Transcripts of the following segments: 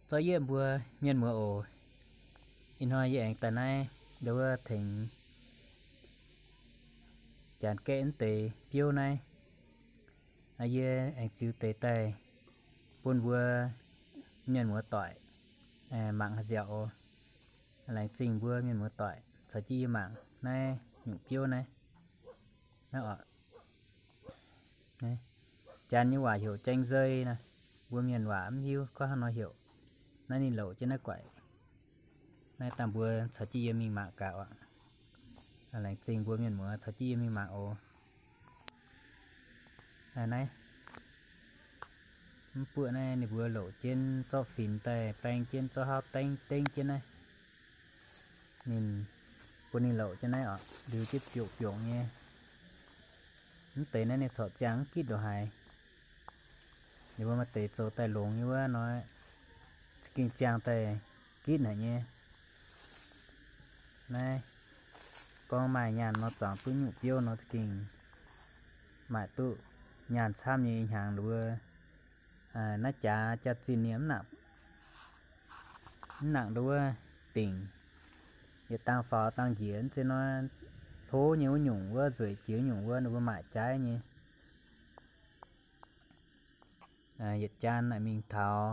Zorqv yie mbuo mienh muoz oc. Ih hnoi yie aengx daaih naaiv ndau wuov tengx janx gaeqv wuov deix biouv naaiv. Yie aengx ziux deix daaih bun mbuo mienh muoz doic mangc haaix nziaauc oc. Laengz zingh mbuo mienh muoz doic caux jienv yie mangc naaiv nyungc biouv naaiv. Naaiv oc, janx nyei waac heuc แกงเซย naaiv. Mbuo mienh waac mv hiuv gorngv hnangv nor heuc. Naaiv ninh louc jienv naaiv guaaic. Naaiv dangh mbuo caux jienv yie mingh mangc gaax oc. Laengz zingh mbuo mienh muoz caux jienv yie mingh mangc oc. Naaiv, mv buoqv naaiv ninh mbuo louc jienv zorqv finx daaih baeng jienv, zorqv hauv dengv dengv jienv naaiv. Ninh bun ninh louc jienv naaiv oc, liuz jienv biouc biouc nyei. Mv deix naaiv ninh corc ziangh mv gitv ndongc haaix. Ninh mbuo maaih deix zoux daaih longx nyei wuov nor, za'gengh ziangh daaih gitv haic nyei. Naaiv gorngv maaih nyaanh nor, zuangx duqv nyungc biouv nor, za'gengh maaih duqv nyaanh camv nyei hnyangx. Nduov naaiv jaax jaax-zinh nie mv nangc, mv nangc nduov dingc. Yietc dangh faaux dangh njiec, mv zeiz nor, hlo nyei wuov nyungc wuov, nzueic jiex wuov nyungc wuov, ninh mbuo maaic jaaiv nyei. Yietc jaan naaic mingh taux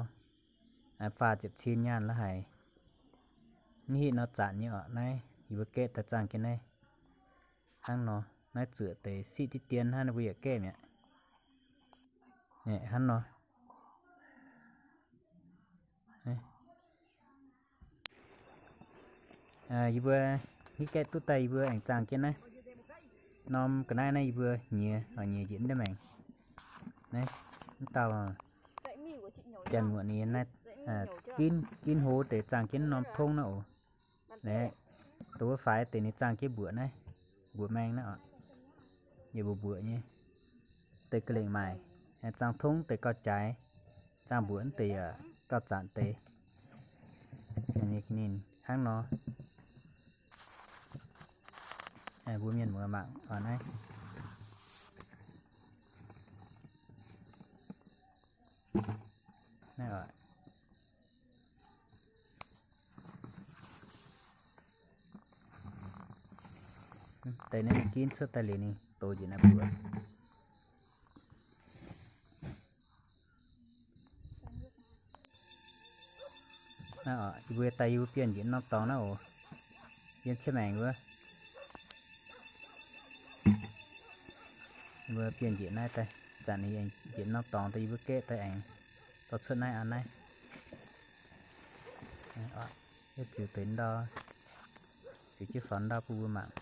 faah ziepc cin nyaanh la'haic. Mv hitv nor zanc nyei oc. Naaiv yie mbuo gaeqv daaih zaangh jienv naaiv. Hnangv nor, naaiv zuoqc deix siqv diqv dien hnangv, ninh mbuo yietc gaeqv mi'aqv. Hnangv nor. Yie mbuo hitv gaeqv duqv daaih, yie mbuo aengx zaangh jienv naaiv. Norm ga'naaiv naaiv yie mbuo nyiex, nyiex njiec mv deix maengc. Naaiv, mv dauh janx-muoc ninh naaiv, ginv, ginv hlo deix zaangh jienv norm tongv naaiv oc. Naaiv, dongh wuov faix deix ninh zaangh jienv mbuoqc naaiv, mbuoqc maeng naaiv oc. Yie mbuo mbuoqc nyei. Deix ga'lengc maaic, zaangh tongv deix gauh jaaix, zaangh mbuoqc deix yaac gauh zanc deix. Ninh hnangv nor. Mbuo mienh muoz mangc oc naaiv. Naaiv oc. Deix naaiv ninh ginv cuotv daaih liuz ninh dox njiec naaiv mbuoqc. Naaiv oc, yie mbuo daaih yie mbuo bienh njiec norm dorngx naaiv oc. Yiem cietv maengc wuov. Yie mbuo bienh njiec naaiv daaih, zanc ninh njiec norm dorngx daaih yie mbuo gaeqv daaih aengx dorh cuotv naaiv aqv naaiv. Yie ziux deix ndau, ziux jienv faaux ndau bun mbuo mangc.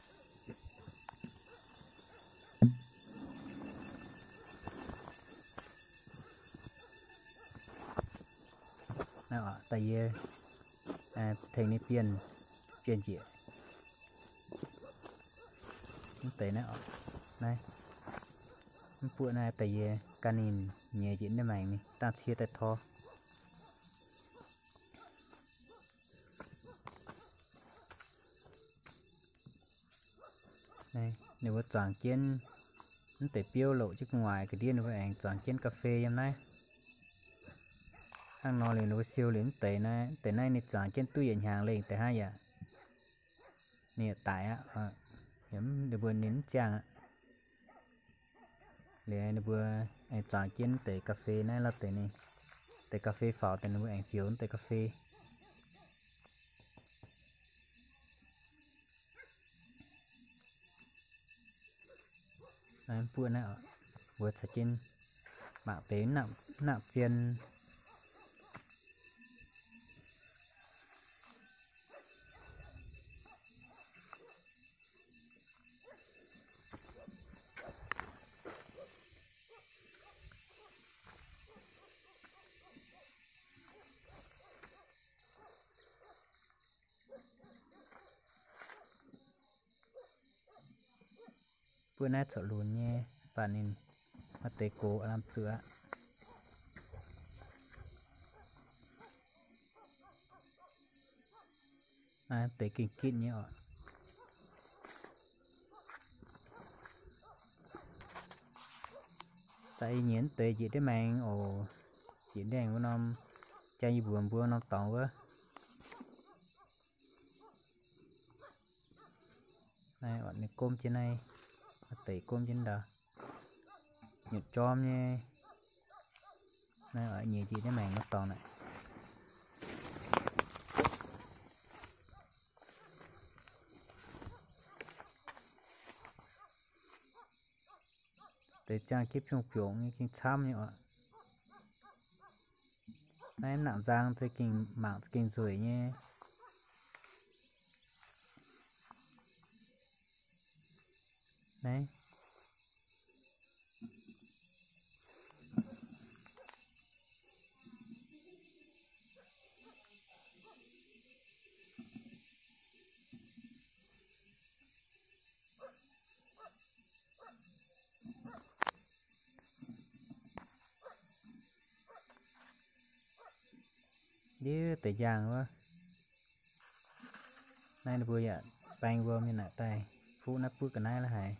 Naaiv oc, daaih yie tengx ninh bienh, bienh njiec. Mv deix naaiv oc, naaiv, mv buoqv naaiv daaih yie gan ninh nyiex njiec ndiev maengc, ninh dangh cie daaih tor. Ninh mbuo zuangx jienv mv deix biouv louc jienv gu'nguaaic ga'ndiev, ninh mbuo aengx zuangx jienv ga'fei yiem naaiv. Hnangv nor liuz ninh mbuo siou liuz mv deix naaiv, mv deix naaiv ninh zuangx jienv duqv yietc hnyangx lengh deix hnangv yaac ninh yaac daic aqv. Ninh mbuo ninh mv ziangh aqv. Liuz ninh mbuo aengx zuangx jienv deix ga'fei naaiv, lorh deix ninh deix ga'fei faaux deix ninh mbuo aengx fioux deix ga'fei. Naaiv mv buoqv naaiv oc, mbuo caux jienv mangc deix mv nangc zien. Buov naaiv corc lunx nyei, mv baac ninh maaih deix gox aav lamh zuqc aqv. Naaiv deix gengh gitv nyei oc. Za'gengh nyienz deix njiec ndiev maengx oc. Njiec ndiev maengx wuov norm Jang yie mbuox mbuo norm dorngx wuov. Naaiv ninh gomv jienv naaiv, deix gomv jienv ndau, nyutc jorm nyei. Naaiv nyiex njiec jienv maengx norm dorngx naaic. Deix ziangh jienv biungh-biungc nyei, gengh camv nyei oc. Naaiv nangc nzang za'gengh mangc za'gengh nzueic nyei. Naaiv ndiev deix njang wuov. Naaiv ninh mbuo yaac baeng mbuo mienh naaic daaih fuqv naaiv buov ga'naaiv la'haic.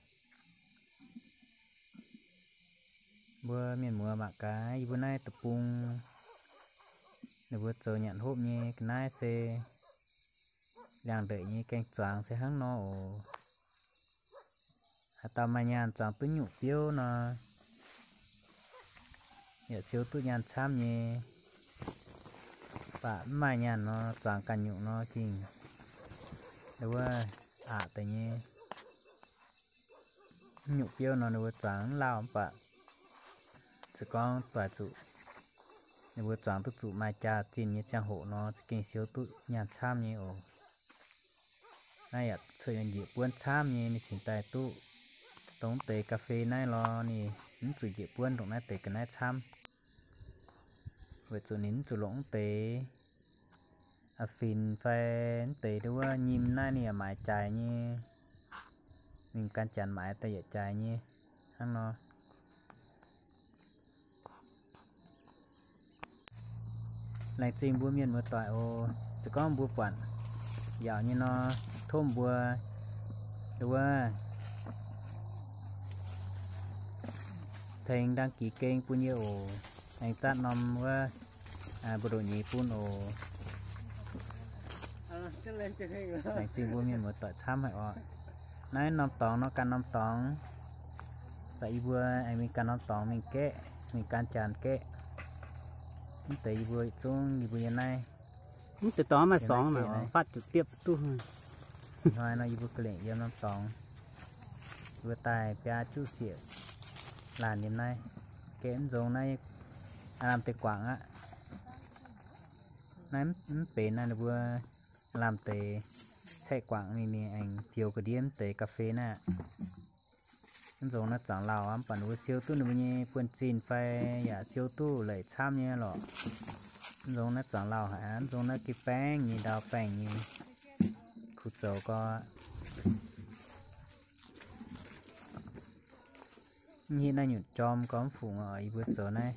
Mbuo mienh muoz mangc gaax, yie mbuo naaiv deic-bung, ninh mbuo zoux nyanc hopv nyei ga'naaiv se liangx-ndeic nyei gaeng-zuangx se hnangv nor oc. Haaix dauh maaih nyaanh zuangx duqv nyungc biouv nor, yaac siou duqv nyaanh camv nyei. Mv baac mv maaih nyaanh nor, zuangx ganh nyungc nor, gengh wuov aqc deix nyei. Nyungc biouv nor ninh mbuo zuangx mv lauh, mv baac se gorngv doic zuqc ninh mbuo zuangx duqv zuqc maaih jaax-zinh nyei ziangh hoc nor, za'gengh siou duqv nyaanh camv nyei oc. Naaiv yaac cuotv njiec buonv camv nyei, ninh cingx daaih duqv dongh deix ga'fei naaiv lorz ninh mv zuqc njiec buonv ndongc naaiv deix ga'naaiv camv. Weic zuqc ninh mv zuqc longc mv deix, aa, fin fai mv deix nduov nyim naaiv ninh yaac maaiz jaaix nyei. Ninh gan janx maaiz daaih yietc jaaix nyei hnangv nor. Laengz zingh mbuo mienh muoz-doic oc. Se gorngv mbuo buatc yaauc nyei nor, tov mbuo wuov tengx đăng ký kênh bun yie oc. Aengx zatv norm wuov mbu'ndongx nyei bun oc. Laengz zingh mbuo mienh muoz-doic camv haic oc. Naaiv norm dorngx nor, gan norm dorngx, baac yie mbuo aengx mingh gan norm dorngx mingh gaeqv, mingh gan janx gaeqv. Mv deix yie mbuo yietc zungv yie mbuo yiem naaiv. Mv deix dorngx maaih sorngx, fatv zuqc diepv duqv. Hnoi nor yie mbuo ga'lengc yiem norm dorngx, yie mbuo daaih biaa juqv sieqv laanh yiem naaiv. Gaeqv mv nzong naaiv lamh deix guangc aqv. Naaiv mv benx naaiv ninh mbuo lamh deix caeqv guangc mingh, mingh aengx fioux ga'ndiev mv deix ga'fei naaiv aqv. Mv nzong naaiv zuangx lauh aqv, mv baac ninh mbuo siou duqv ninh mbuo nyei buonv-zinh fai yaac siou duqv leic camv nyei lorqc. Mv nzong naaiv zuangx lauh haic aqv, mv nzong naaiv ga'baengv nyei, ndau baengh nyei, kuv zoux gorx. Mv hitv naaiv nyutc jorm gorngv mv fungc oc, yie mbuo zoux naaiv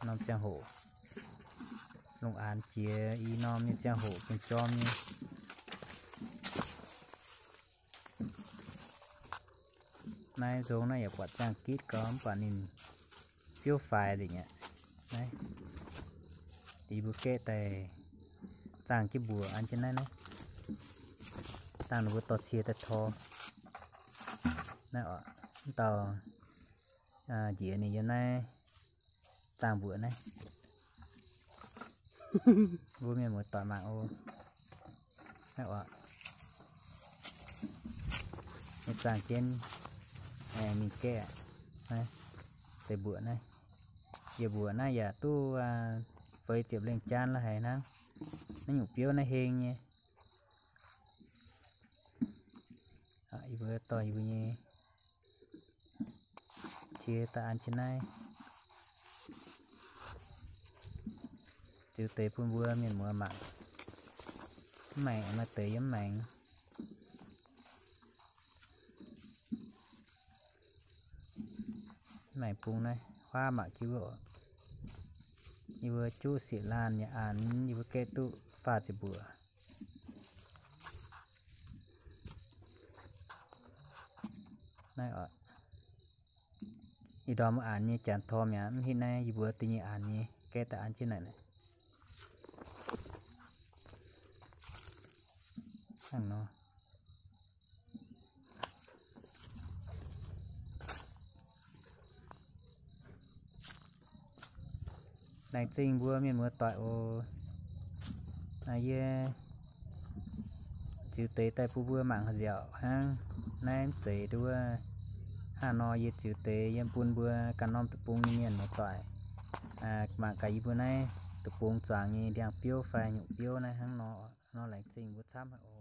norm ziangh hoc lungh aanx jiex i norm nyei ziangh hoc gengh jorm nyei. Naaiv nzong naaiv yaac buatc ziangh gitv gorngv mv baac ninh biouv faix nzengc aqv. Naaiv yie mbuo gaeqv daaih zaangh jienv mbuoqc an jienv naaiv, naaiv dangh ninh mbuo dorh cie daaih tor. Naaiv oc, mv dauh njiec ninh yiem naaiv zaangh mbuoqc naaiv. Mbuo mienh muoz-doic mangc oc. Naaiv oc, ninh zaangh jienv mingh gaeqv deix mbuoqc naaiv. Yie mbuoqc naaiv yaac duqv feix ziepc lengh jaan la'haic hnangv. Naaiv nyungc biouv naaiv heng nyei. Yie mbuo dorh yie mbuo nyei cie daaih an jienv naaiv, ziux deix bun mbuo mienh muoz mangc. Mv maengc maaih deix yiem mv maengx. Mv maengx bung naaiv huaav mangc jienv wuov oc. Yie mbuo juqv sieqv laanh nyei aanx, yie mbuo gaeqv duqv faah ziepc mbuoqc. Naaiv oc, ih ndorm wuov aanx nyei janx torm yaac mv hitv naaiv yie mbuo deix nyei aanx nyei. gaeqv daaih an jienv naaic. Hnangv nor. Laengz zingh mbuo mienh muoz-doic oc. Yie ziux deix daaih bun mbuo mangc nziaauc hnangv. Naaiv mv zeiz nduov. Hnangv nor yie ziux deix yiem bun mbuo ganh norm deic-bung nyei mienh muoz-doic mangc gaax yie mbuo naaiv deic-bung zuangx nyei ndiangx-biouv fai nyungc biouv naaiv hnangv nor. Nor laengz zingh mbuo camv haic oc.